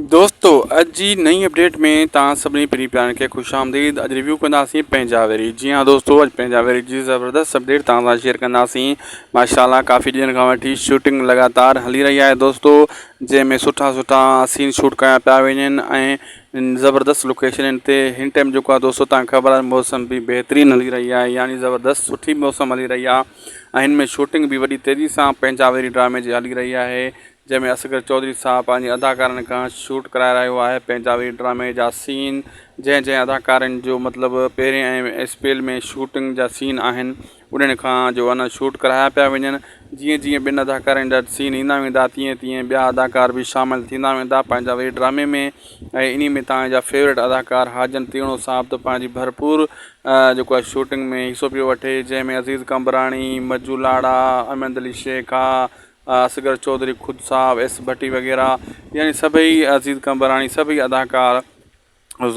دوستو اڄ جي نئين اپڊيٽ ۾ توهان سڀني پرين پيارن کي خوش آمديد اڄ ريويو ڪنداسين پنهنجا ويري جي ها دوستو اڄ پنهنجا ويري جي زبردست اپڊيٽ توهان سان شيئر ڪنداسين ماشاء الله ڪافي ڏينهن کان وٺي شوٽنگ لڳاتار هلي رهي آهي دوستو جنهن ۾ سٺا سٺا سين شوٽ ڪيا پيا وڃن ۽ زبردست لوڪيشنن تي هن ٽائيم جيڪو آهي دوستو توهان کي خبر آهي موسم به بهترين هلي رهي آهي يعني زبردست سٺي موسم هلي رهي آهي ۽ هن ۾ شوٽنگ به وڏي تيزي سان پنهنجا ويري ڊرامي جي هلي رهي آهي جنهن ۾ اصغر چوڌري صاحب پنهنجي اداڪارن کان شوٽ ڪرائي رهيو آهي پنهنجا وي ڊرامي جا سين جنهن جنهن اداڪارن جو مطلب پهرين ۽ اسپيل ۾ شوٽنگ جا سين آهن انهن کان جو ان شوٽ ڪرايا پيا وڃن جيئن جيئن ٻن اداڪارن جا سين ايندا ويندا تيئن تيئن ٻيا اداڪار به شامل ٿيندا ويندا پنهنجا وي ڊرامي ۾ ۽ انهي ۾ تان جا فيورٽ اداڪار حاجن تيڻو صاحب ته پنهنجي ڀرپور جيڪو آهي شوٽنگ ۾ حصو پيو وٺي جنهن ۾ عزيز قمبراڻي مجو لاڙا احمد علي شيخ اصغر چوڌري خود صاحب، ايس ڀٽي وغيره يعني سڀئي عزيز قمبراڻي سڀئي اداڪار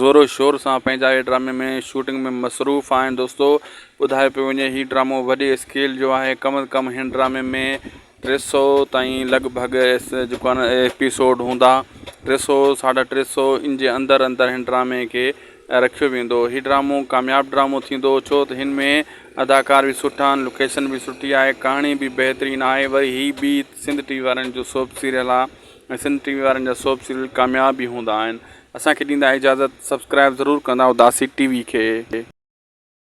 زور و شور سان پنهنجا هي ڊرامي ۾ شوٽنگ ۾ مصروف آهن دوستو ٻڌايو پيو وڃي هي ڊرامو وڏي اسڪيل جو آهي ڪم از ڪم هن ڊرامي ۾ 300 تائين لڳ ڀڳ جيڪو آهي نه ايپيسوڊ هوندا 300 ساڍا 300 ان جي اندر اندر هن ڊرامي کي رکيو ويندو. هي ڊرامو ڪامياب ڊرامو ٿيندو ڇو ته هن ۾ اداڪار به سٺا آهن لوڪيشن به سٺي آهي ڪهاڻي به بهترين آهي وري هي به سنڌ ٽي وي وارن جو سوپ سيريل آهي ۽ سنڌ ٽي وي وارن جا سوپ سيريل ڪامياب به هوندا آهن اسان کي ڏيندا اجازت سبسڪرائب ضرور ڪندا اداسي ٽي وي کي.